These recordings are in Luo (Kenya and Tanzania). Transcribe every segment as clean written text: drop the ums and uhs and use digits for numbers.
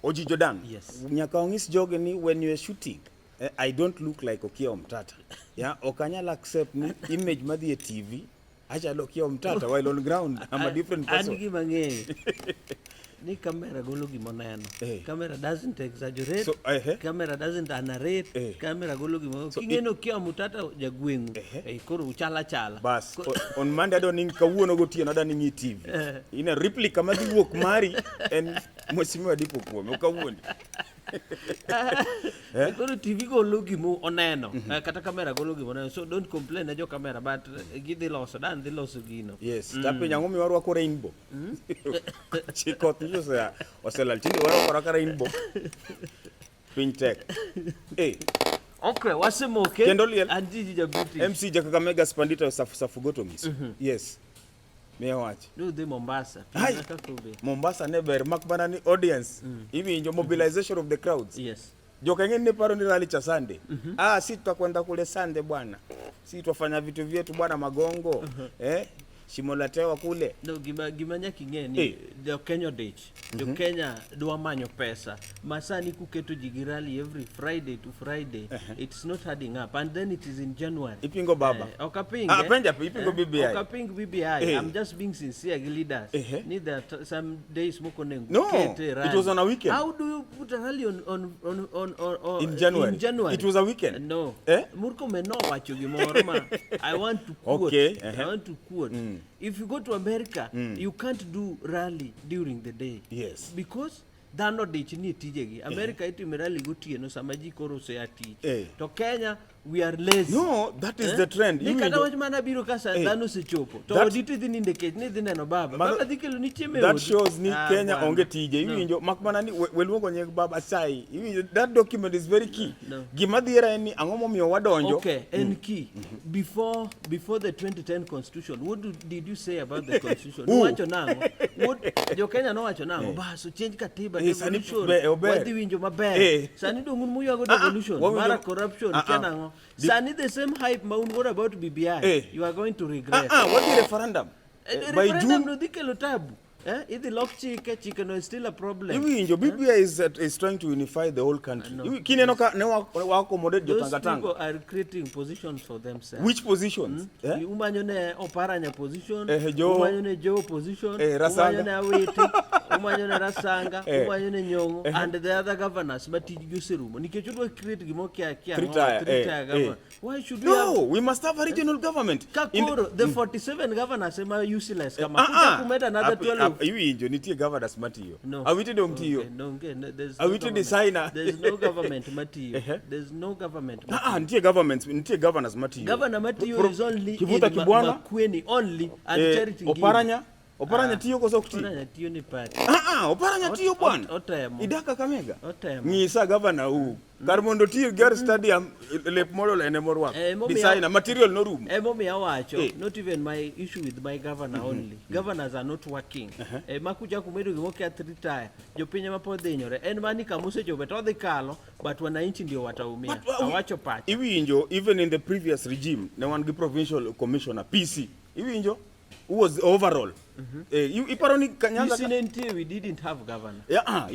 Ojijo Dan. Yes. Nyaka ong'is jogi ni when you are shooting, I don't look like Okiya Omtata. Yeah, ok anyal accept ni image madhi e TV achalo Okiya Omtata while on ground I'm a different An person. gima ng'eyo ni camera golo gima oneno. Camera doesn't exaggerate. So, ehe. Camera doesn't narrate. Camera golo gima So king'eno Okiya Omtata jagweng'u. Koro uchala chala. Bas, on Monday adwa ni kawuono gotieno adwa ni ng'i TV. In a replica madhi wuok mari en Mheshimiwa Dipo kuome, ok awuondi. Koro TV golo gima oneno. Kata camera golo gima oneno. So don't complain ne jo camera, but gidhi loso, dan dhi loso gino. Yes, tapenjo ang'o miyo warwako rainbow? Chikoth nyiso oselal tinde warwako arwaka rainbow. Piny tek. Okay, wasemoke. Kendo liel. An Gigi ja British. MC ja Kakamega Spandita Safu Safu Goto Miso. Yes. Miya wach. Nudhi Mombasa. Hai. Pimna kaka obe. Mombasa ne ber mak mana ni audience. Iwinjo mobilization of the crowds. Joka ng'eni ne paro ni rally cha Sunday. Ah, si tutakwenda kule Sunday bwana. Si twafanya vitu vyetu bwana Magongo. Shimo la tewa kule. No, gima nyaka ing'e ni jo Kenya odich. Jo Kenya dwa manyo pesa. Ma sani kuketo ji gi rally every Friday to Friday, it's not adding up. And then it is in January. Ipingo baba. Ok apinge. Ah, penja, ipingo BBI. Ok aping BBI. I'm just being sincere gi leaders. Ni there are some days moko onego No, kete rally. it was on a weekend. How do you put a rally on In January. In January? It was a weekend. No. Murkomen nowacho gimoro ma I want to quote. I want to quote. If you go to America, you can't do rally during the day. Because dhano odich ni e tijegi. America itimo rally gotieno sama ji koro osea tich. To Kenya, we are lazy. No, that is the trend. Ni Iwinjo- kata wach mana biro ka sa dhano osechopo. To odi to idhi ninde kech ni idhi neno baba. Baba dhi kelo ni chiemo e That odi. shows ni Ah, Kenya bwana. onge tije. No. Iwinjo mak mana ni we luongo nying baba sai. Iwinjo that document is very key. No. Gima dhiera en ni ang'o momiyo wadonjo. Okay, en key. Before the 2010 constitution, what did you say about the constitution? Who? Nowacho nang'o? What jo Kenya nowacho nang'o? Bas, change katiba, Sani devolution. ober. Wadhi winjo maber. Sani dong un muywago devolution, wawinjo mara corruption, kia nang'o. Sani the same hype ma un godo about BBI, you are going to regret. Wadhi referendum. By Referendum June no dhi kelo tabu. Idhi lok chike, chike no is still a problem. Iwinjo, BBI is trying to unify the whole country. No. Kineno ka ne wa accommodate jo Those Tanga Tanga. people are creating positions for themselves. Which positions? Umanyo ne Oparanya position, Joe. umanyo ne Joe position, Rasanga. umanyo ne Awiti, umanyo ne Rasanga, umanyo ne Nyong'o, and the other governors ma tijgi oserumo. Nikech udwa create gima okia kia Three ang'o, tier, three tier government. Why should we No, have we must have a regional government. Ka In the koro, the 47 governors ema useless kama. Kucha kumed another 12. Iwinjo, nitie governors matiyo. No. Awiti dong tiyo. Okay, no, okay, no, there's no Awiti government. designer. There's no government matiyo. There's no government matiyo. Nitie governments, nitie governors matiyo. Governor matiyo is only Kivuta in Kibwana. Makueni only and Charity Ngilu. Oparanya. Oparanya tiyo koso ok ti? Oparanya tiyo ni party. Oparanya tiyo bwana. Otemo. Idak Kakamega. Otemo. Ng'isa governor u. Kar mondo ti gar stadium lep moro lene morwako. Designer material norumo. Emomiyo awacho, not even my issue with my governor only. Governors are not working. Makucha kumedo gimo kia three tier. Jopiny ema pod dhinyore. En mani kama osechope to odhi kalo, but wananchi ndio wataumia. But, Awacho pacha. Iwinjo, even in the previous regime, ne wan gi provincial commissioner PC. Iwinjo? Who was overall? Iparo ni Nyanza PC ne nitie, we didn't have governor. Yeah,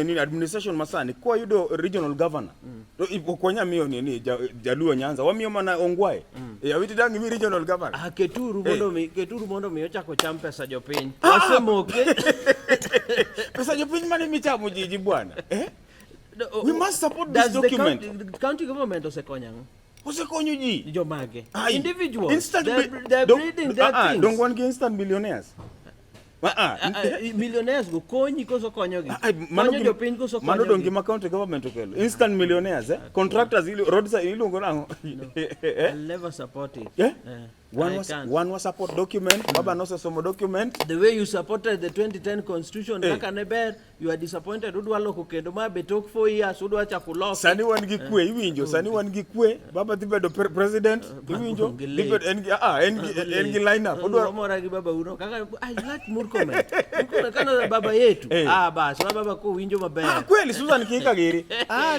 ni administration masani kwa yudo regional governor. To ok wanyal miyo ni Jaluo Nyanza, wamiyo mana Ongwae. Awiti dang' imi regional governor. Keturu mondo mi ochako cham pesa jopiny. Wasemoke. Pesa jopiny mane michamo jiji bwana. No, We must support this does the document. county government osekonyo ang'o? Osekonyo ji. Jomage. Ai. Individuals. Instant They're breeding their things. Don't want instant millionaires. Millionaires go konyi koso konyogi? Konyo jopiny koso Mano konyogi? dong gima county government okelo. Instant millionaires, Contractors roadside iluongo nang'o? No. I'll never support it. One I can't. was support document, baba nosesomo document. The way you supported the 2010 constitution, kaka ne ber, you are disappointed. Udwa loko kendo ma be tok 4 years, udwa chako loko. Sani wan gi kwe, iwinjo, sani wan gi kwe, baba dhi bedo president, iwinjo, Onge dhi bedo, en gi, en gi, en gi line up. Odwa mora gi baba uno, kaka, I like Murkomen. Murkomen kano baba yetu. Bas, ma baba ko winjo maber. Kweli, Susan Kihika giri.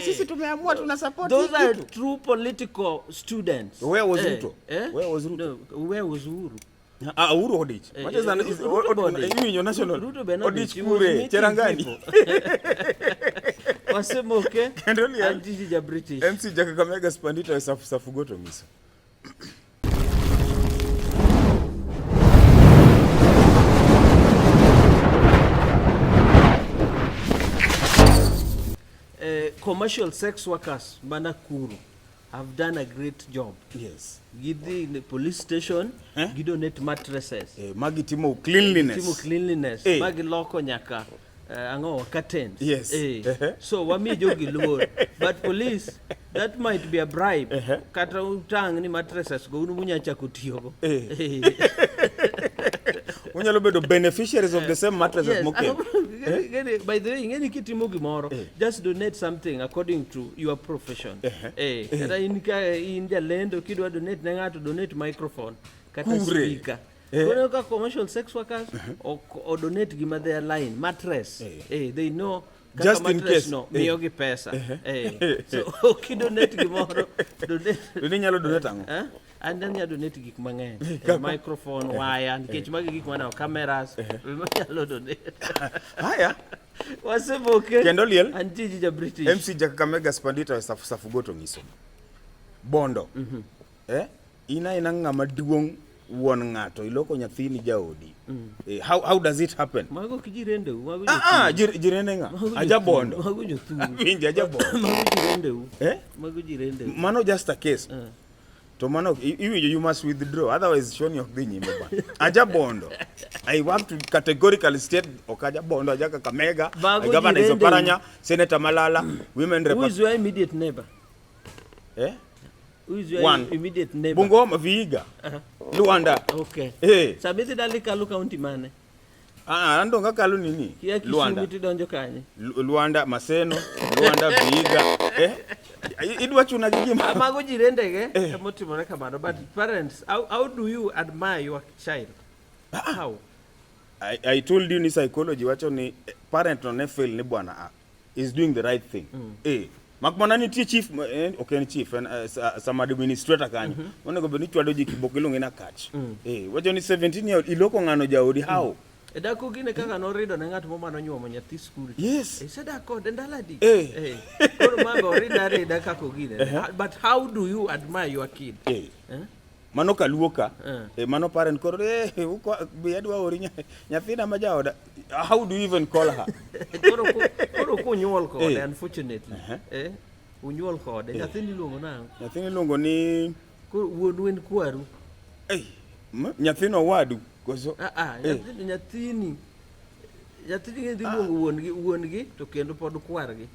Sisi tumeamua tuna support Those hii are kitu. true political students. Where was Ruto? Where was Ruto? No, where was Uhuru? Ah, Uhuru odich. Wacho sana Ruto be odich. iwinjo national. Ruto be nodich. Odich He was kure, meeting Cherangani. people. Wasemoke. Kendo liel. An Gigi ja British. MC ja Kakamega Spandita e safu safu goto miso. Commercial sex workers ma Nakuru have done a great job. Yes. Gidhi in the police station, Eh? gidonate mattresses. Magi timo cleanliness. Timo cleanliness. Eh. Magi loko nyaka ang'o curtains. Yes. Ehe. So wami jogi luor. But police, that might be a bribe. Ehe. Kata utang' ni mattresses go un munya chako tiyogo. Eh. Eh. Unyalo bedo beneficiaries of the same mattresses Yes, mokel. By the way, ing'eni kitimo gimoro, just donate something according to your profession. Eh, kata in ka in jalendo kidwa donate ne ng'ato, donate microphone kata Kure. speaker. Koro ka commercial sex workers ok o donate gima their line, mattress. Eh, they know kaka Just in mattress case. no miyogi pesa. Eh. So ok donate gimoro, donate To ninyalo donate ang'o? Eh? An anyalo donate gik mang'eny. Microphone, waya, nikech magi gik maneno, cameras, manyalo donate. Haya. Wasemoke. Kendo liel. An Gigi ja British. MC ja Kakamega Spandita e safu safu goto nyiso. Bondo. Eh? In aina ng'ama duong' wuon ng'ato iloko nyathini jaodi. How does it happen? Mago ok jirendeu, mago Ah, ah, jirende ng'a? Mago Aja jothuru, bondo. Mago jothuru. Winji aja bondo. Mago jirendeu. Eh? Mago jirendeu. Mano just a case. To mano iwinjo you must withdraw otherwise shoni ok dhi nyime ba. Aja bondo. I want to categorically state ok aja bondo aja Kakamega, Mago Governor jirendeu. Oparanya, Senator Malala, women rep. Who is your immediate neighbor? Eh? Who is your One. immediate neighbor? Bungoma Vihiga. Luanda. Okay. Eh. Sama idhi dala ikalo county mane? Ah, an dong akalo nini? Kia Kisumu Luanda. tidonjo kanye? Luanda Maseno, Luanda Vihiga. Eh? Idwa chuna gi gima. Mago jirendege emotimore kamano. But parents, how do you admire your child? How? I told you ni psychology wacho ni parent no ne fail ni bwana a is doing the right thing. Eh, mak mana nitie chief ok en chief en some administrator kanyo. Onego bed ni chwado ji kiboko iluonge na kach. Eh, wacho ni 17 year old iloko ng'ano jaodi how? E dak ogine kaka norido ne ng'at moro mane onyuomo nyathi skul. Yes. Isedak kode ndalo adi? Eh. Eh. Koro mago orida arida kaka ogine. But how do you admire your kid? Eh. Eh? Mano kaluo ka. Eh. Eh, mano parent koro be adwa ori nyathina ma jaoda. How do you even call her? Koro kunyuol kode Eh. unfortunately. Eh. Unyuol kode. Nyathini iluongo nang'o? Nyathini iluongo ni Koro wuonu en kwaru. Eh, nyathino owadu koso? Ah ah, nyathini. Nyathini idhi luongo wuon-gi to kendo pod kwargi.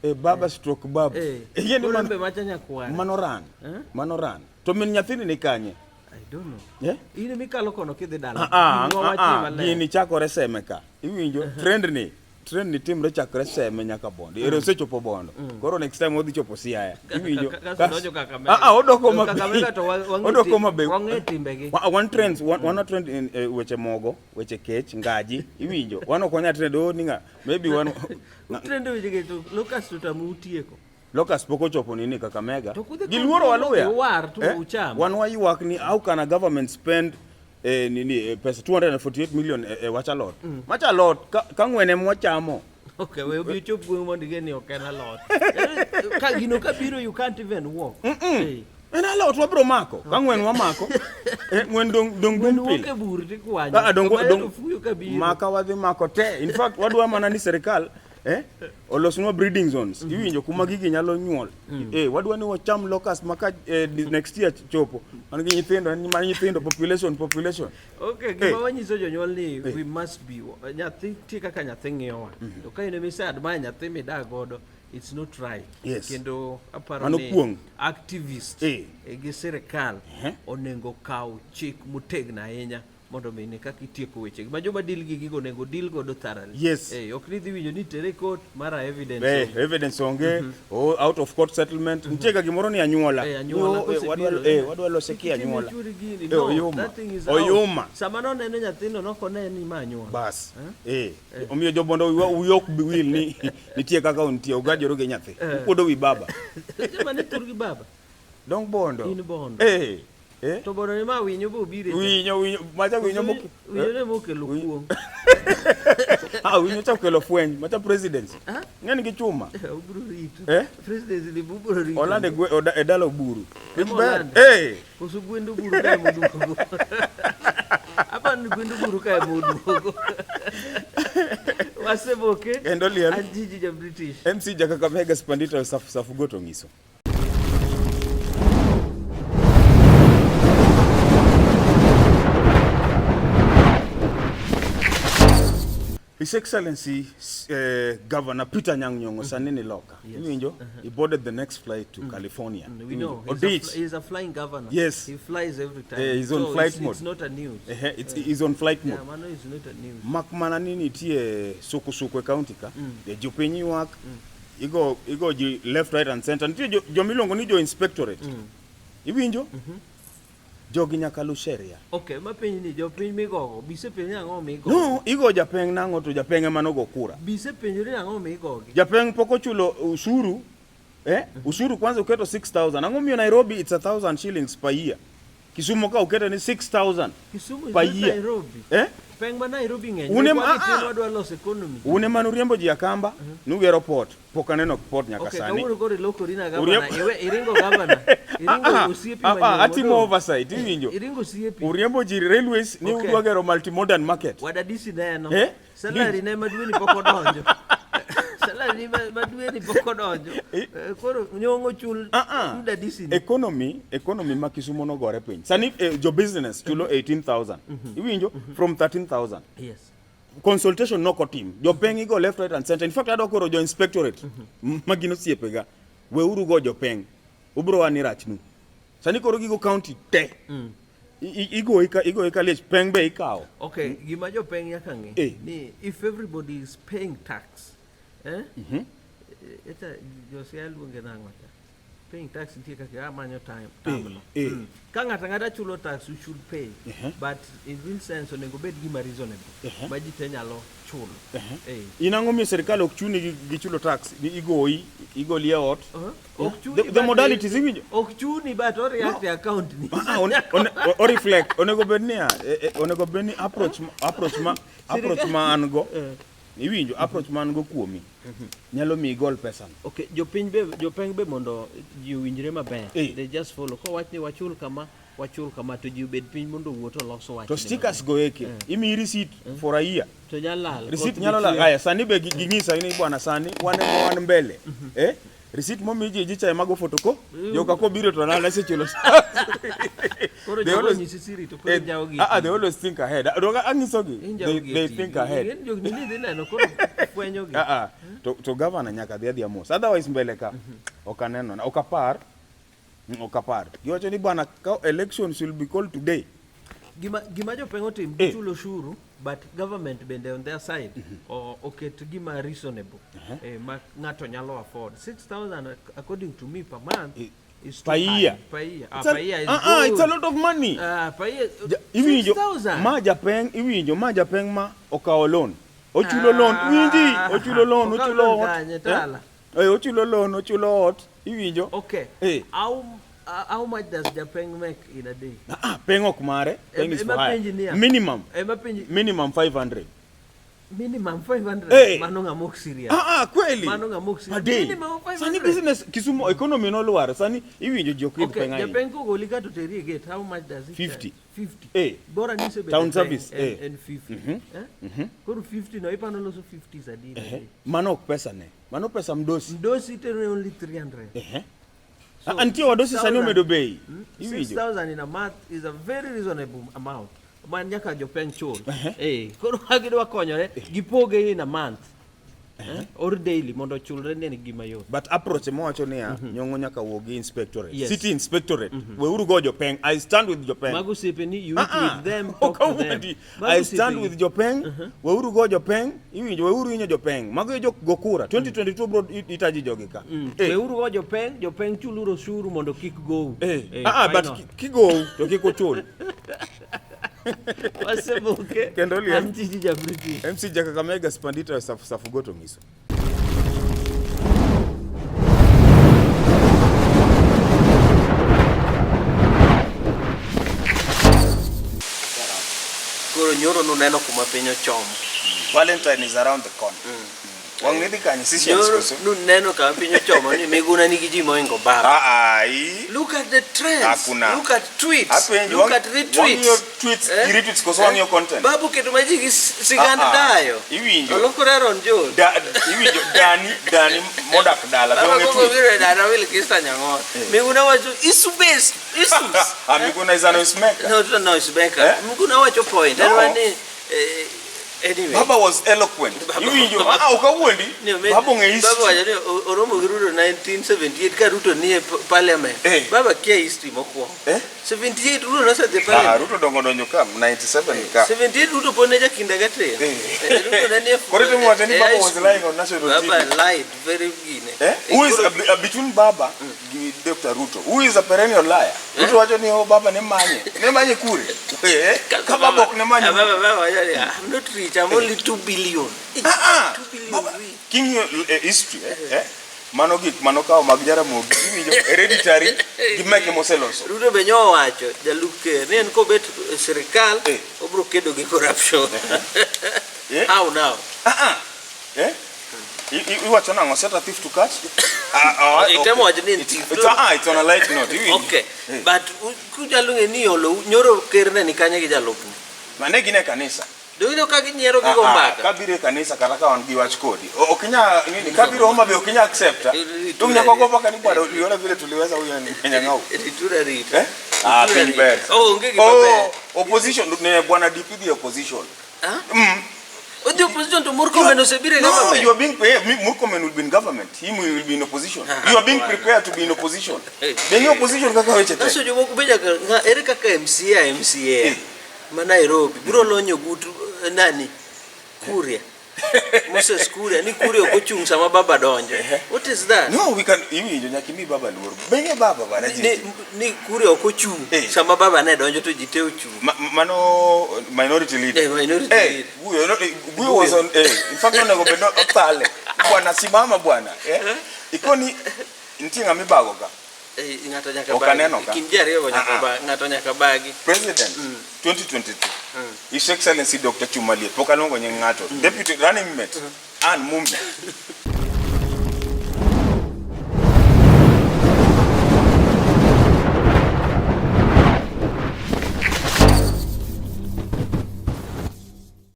Eh, baba stroke bab. Eh. Yie ni Koro mano, en be macha nyakware. mano ran. Eh? Mano ran. To min nyathini ni kanye? I don't know. Eh? In mikalo kono kidhi dala. Ah, Pimwa ah, wachni ah, maler. gini chakore seme ka. Iwinjo? Trend ni. Trend ni timre chakre seme nyaka Bondo. Ero osechopo Bondo. Koro next time odhi chopo Siaya. Iwinjo? Kasto donjo Kakamega. Ah, ah, odoko To Kakamega to Odoko mabe. wang'e timbegi. Wan trends, wan trend in weche mogo, weche kech, ngaji, iwinjo. Wan ok wanyal trend, oh, ni ng'a, maybe wan Utrendo wechegi to Lucas to tamu utieko. Locust pok ochopo nini Kakamega. To kudhi Giluoro kod Waluya. uwar to ucham. Wan waywak ni how can a government spend nini pesa 248 million wach alot. Mach alot ka ng'wene mwachamo. Okay, we obi ochop gweng' mondo ing'e ni ok en alot. Ka gino kabiro you can't even walk. Eh. En alot wabiro mako. Ka ng'wen wamako. Ng'wen dong Ng'wen dum wuok e pile. bur tikwanyo. Ah, dong To bae dong to fuyo kabiro. Maka wadhi mako te. In fact wadwa mana ni sirikal olosnwa breeding zones. Iwinjo kuma gigi nyalo nyuol. Wadwa ni wacham locust maka next year chopo. Wan gi nyithindo, en mana nyithindo, population, population. Okay, gima wanyiso jonyuol ni we must be nyathi nitie kaka nyathi ng'iyowa. To ka in ema ise admire nyathi midak godo, it's not right. Yes. Kendo aparo Mano ni kuong'. activist gi sirikal onego kaw chik motegno ahinya mondo mi ne kaka itieko wechegi. Ma joma deal gi gigo onego deal godo thoroughly. Yes. Ok ni idhi winjo ni tere e court mara evidence onge. Evidence onge, oh, out of court settlement. Nitie ga gimoro ni anyuola. Anyuola Oh, kosebiro, wadwa lose ki Kik itim anyuola. churi gini. No, oyuma. that thing is out. Oyuma. Sama noneno nyathino nokone ni ma anyuola. Bas. Omiyo jobondo wiwa ok bi wil ni nitie kaka untie, ugajoro gi nyathi. Ukuodo wi baba. Joma ne tur gi baba. Dong bondo. In bondo. Eh? To bodo ni ma winyo bo bire. Winyo winyo macha winyo mok Winyo ne mokelo kuong. Ah, winyo cha okelo fweny, macha presidency. Ah? Ng'eni gi chuma. Obiro rito. Eh? Presidency ni bubro rito. Olande gwe e dala Oburu. Ema Ber. olande. Eh. Koso gwend Oburu kae moduogo. Apa ni gwend Oburu kae moduogo. Waseboke. Kendo liel. An Gigi ja British. MC Jakakamega Spandita safu safu goto ng'iso. His Excellency Governor Peter Anyang' Nyong'o sani ni loka. Yes. Iwinjo? He boarded the next flight to California. We know. Iwinjo? He's a, Odich. he's a flying governor. Yes. He flies every time. He's on so flight it's, mode. It's not a news. Ehe, he's on flight mode. Yeah, mano is not a news. Mak mana ni nitie sukusuku e county ka. Jopiny ywak. Igo ji left, right and center. Nitie jomiluongo ni jo inspectorate. Iwinjo? Jogi nyaka lu sheria. Okay, mapenj ni jopiny migogo, bise penjo ni ang'o migogo? No, igo japeng nang'o to japeng ema nogo kura. Bise penjo ni ang'o migogi? Japeng pok ochulo ushuru. Eh? Ushuru kwanza uketo 6000. Ang'o miyo Nairobi it's 1000 shillings per year. Kisumu ka uketo ni 6000 Kisumu is per not year. Nairobi. Eh? Peng ma Nairobi ng'eny. Une Wadhi ah, tin ah. wadwa loso economy. Une manuriembo ji akamba, nugero port. Pok aneno port nyaka Okay, sani. kawuono koro ilokori na gavana. Iwe iringo gavana. Ah, ah, Iringo osiepi ah, ah, manyien atimo modong'. oversight, iwinjo. Iringo osiepi. Uriembo ji railways ni Okay. udwa gero multimodal market. Wadadisi neno. Eh? Salary ne ma dweni pok odonjo. Salary ma dweni pok odonjo. Koro nyong'o chul Ah, ah. mdadisi ni. Economy ma Kisumu nogore piny. Sani jo business chulo 18,000. Iwinjo? From 13,000. Yes. Consultation nokotim. Jopeng igo left, right and center. In fact, adwa koro jo inspectorate ma gin osiepega. Weuru go jopeng. Ubro wa ni rachnu. Sani koro gigo county te. Igoyi ka liech, peng be ikawo. Okay, gima jopeng nyaka ng'e Eh. ni if everybody is paying tax, eh? Eta Josiah luonge nang'o cha? Paying tax nitie kaka amanyo time term no. Ka ng'ato ang'ata chulo tax, you should pay. But in real sense onego bed gima reasonable. Ma ji te nyalo chulo. In ang'o miyo sirikal ok chuni gi chulo tax ni igoyi, igoli e ot. Ok chuni The but modalities iwinjo? Ok chuni but o react e account ni. Ah, o reflect. Onego bed niya, onego bed ni approach ma an go. Iwinjo, approach ma an go kuomi. Nyalo miyi igol pesa no. Okay, jopiny be jopeng be mondo ji owinjre maber. They just follow. Kowach ni wachul kama, wachul kama to ji obed piny mondo owuo to los wach. To stickers go eke. Imiyi receipt for a year. To nyalo lal. Receipt nyalo lal. Aya, sani be ging'isa ni bwana sani wan ema wan mbele. Receipt momi ji ji cha ema go photocopy. Joka kobiro to nana asechulo. Koro They jogo always nyisi siri to koro injawo gi. They always think ahead. Donga anyisogi. They think ahead. Ng'eny jok ni dhi neno koro fwenyo gi. To governor nyaka dhi adhiya mos. Otherwise mbele ka ok aneno, ok apar. Ok apar. Giwacho ni bwana ka elections will be called today. Gima jopeng otim gichulo ushuru but government bende on their side oket gima reasonable. Ma ng'ato nyalo afford 6,000 according to me per month. Is Per too high. year. Per year. It's Per year is it's a good. lot of money. Per year, Iwinjo, 6,000. ma japeng, iwinjo, ma japeng ma okawo loan. Ochulo loan, winji, ochulo loan, Okawo ochulo loan ot. kanye, tala? Ochulo loan, ochulo ot, iwinjo. Okay. How much does japeng make in a day? Peng ok mare, peng is for hire. Minimum. Minimum 500. Minimum 500. Mano ng'ama ok serious. Kweli. Mano ng'ama ok serious. Per day. Minimum 500. Sani business Kisumu economy nolwar. Sani iwinjo ji ok yud Okay, peng ahinya. japeng kogoli ka to teri e gate, how much does it 50. charge? 50. Bora ni isebedo Town peng service, en 50. Koro 50 no ipano loso 50 sadi. Mano ok pesa ne. Mano pesa mdosi. Mdosi itero only 300. So, Antie wadosi sani omedo bei. Iwinjo. 6,000 in a month is a very reasonable amount. Man nyaka jopeng chul. Koro ka gidwa konyore, gipoge in a month. Or daily mondo ochulre ne gima yot. But approach mowacho niya, Nyong'o nyaka wuo gi inspectorate. Yes. City inspectorate. Weuru go jopeng. I stand with jopeng. Mago osiepe ni you eat with them, talk to them. Mago I stand osiepe with jopeng. Weuru go jopeng. Iwinjo, weuru hinyo jopeng. Mago e jok go kura. 2022 bro itaji jogi ka. Weuru go jopeng, jopeng chuluru osuru mondo kik gou. But Final. kigou to kik uchul. Waseboke. Kendo liel. An Gigi ja British. MC Jakakamega Spandita safu safu goto ngiso. nyoro nuneno kuma piny ochomo. Valentine is around the corner. Wang' ni dhi kanye? Seychelles Nyoro koso? nuneno kama piny ochomo ni Miguna nigi ji mohingo baba. Ah, ah, i. Look at the trends. Hakuna. Look at tweets. Apenjo, Look wang- at retweets. wang'iyo tweets, Eh? gi retweets koso wang'iyo content? Babu keto ma ji gi sigand Ah, ah. dayo. Iwinjo. Olokore Aaron Jones. Da, iwinjo Dani, Dani modak dala. Baba Donge Gogo tweet. biro e dala Will Kista Nyang'or. Miguna wacho issue based issues. Ah, Miguna is a noisemaker. No, no, no, it's Baker. Eh? Miguna wacho point. No. En wani, anyway. Baba was eloquent. Baba- Iwinjo, ah, ok awuondi. Ni, Baba ong'e Baba history. wacho ni oromo gi Ruto 1978 ka Ruto nie parliament. Eh. Baba kia history mokwongo. Eh? 78 Ruto nosedhi Ah, parliament. Ruto dongo donjo ka 97 ka. 78 Ruto pod ne ja kindergarten. Eh. Ruto ne nie Koro itemo wacho ni e Baba high was school. lying on national Baba TV. lied very gine. Eh? Who is between Baba gi Dr. Ruto? Who is a perennial liar? Ruto wacho ni oh, Baba ne manye. Ne manye kure. Eh? Ka Baba ok ne manye. Baba baba wacho ni I'm not rich, I'm only 2 billion. Ah, ah. 2 billion. Baba, king'iyo history eh? Mano gik manokawo mag Jaramogi iwinjo hereditary gi meke moseloso. Ruto be nyowacho jalup ker ni en kobet e sirikal Eh. obro kedo gi corruption. Eh? How now? Ah, ah. Eh? Iwacho nang'o set a thief to catch? Ah, ah, okay. Itemo wacho ni en thief. It's, ah, it's on a light note. Iwinjo. Okay. Eh. But kunyalo ng'e ni olo nyoro ker ne ni kanye gi jalupne. Mane gin e kanisa. Donge ka ginyiero gigo Ah, ah, mbaka. kabiro e kanisa kata ka wan gi wach kodi. Ok inya nini kabiro Homa Bay ok inya accept. To nyaka go paka ni bwana uliona vile tuliweza huyo ni Nyang'au. Ritura rita. Eh? Ah, Ritura piny ber. rita. Oh, onge gima Oh, ber. opposition ne bwana DP dhi opposition. Ah? Odhi opposition to Murkomen osebiro e No, government. you are being paid. Murkomen will be in government. Him will be in opposition. You are being prepared to be in opposition. Eh. Be opposition kaka weche te. Kaso jomoko be nyaka ere kaka MCA MCA Eh. ma Nairobi biro lonyo gut nani Kuria Moses Kuria ni Kuria ok ochung' sama baba donjo. What is that? No, we can iwinjo nyaka imi baba luor. Benge baba bana Ni, ji. ni Kuria ok ochung' Eh. sama baba ne donjo to ji te ochung'. Mano minority leader. Eh, minority leader. Guyo, no, Guyo was on in fact onego bed othale. Bwana simama bwana. Eh? Ikoni nitie ng'ama ibago ka. Ng'ato nyaka Ok aneno ka. Kind ji ariyo go nyaka Ah, ah. ng'ato nyaka bagi. President 2022. His Excellency Dr. Chumaliet. Pok aluongo nying ng'ato. Deputy running mate Anne Mumia.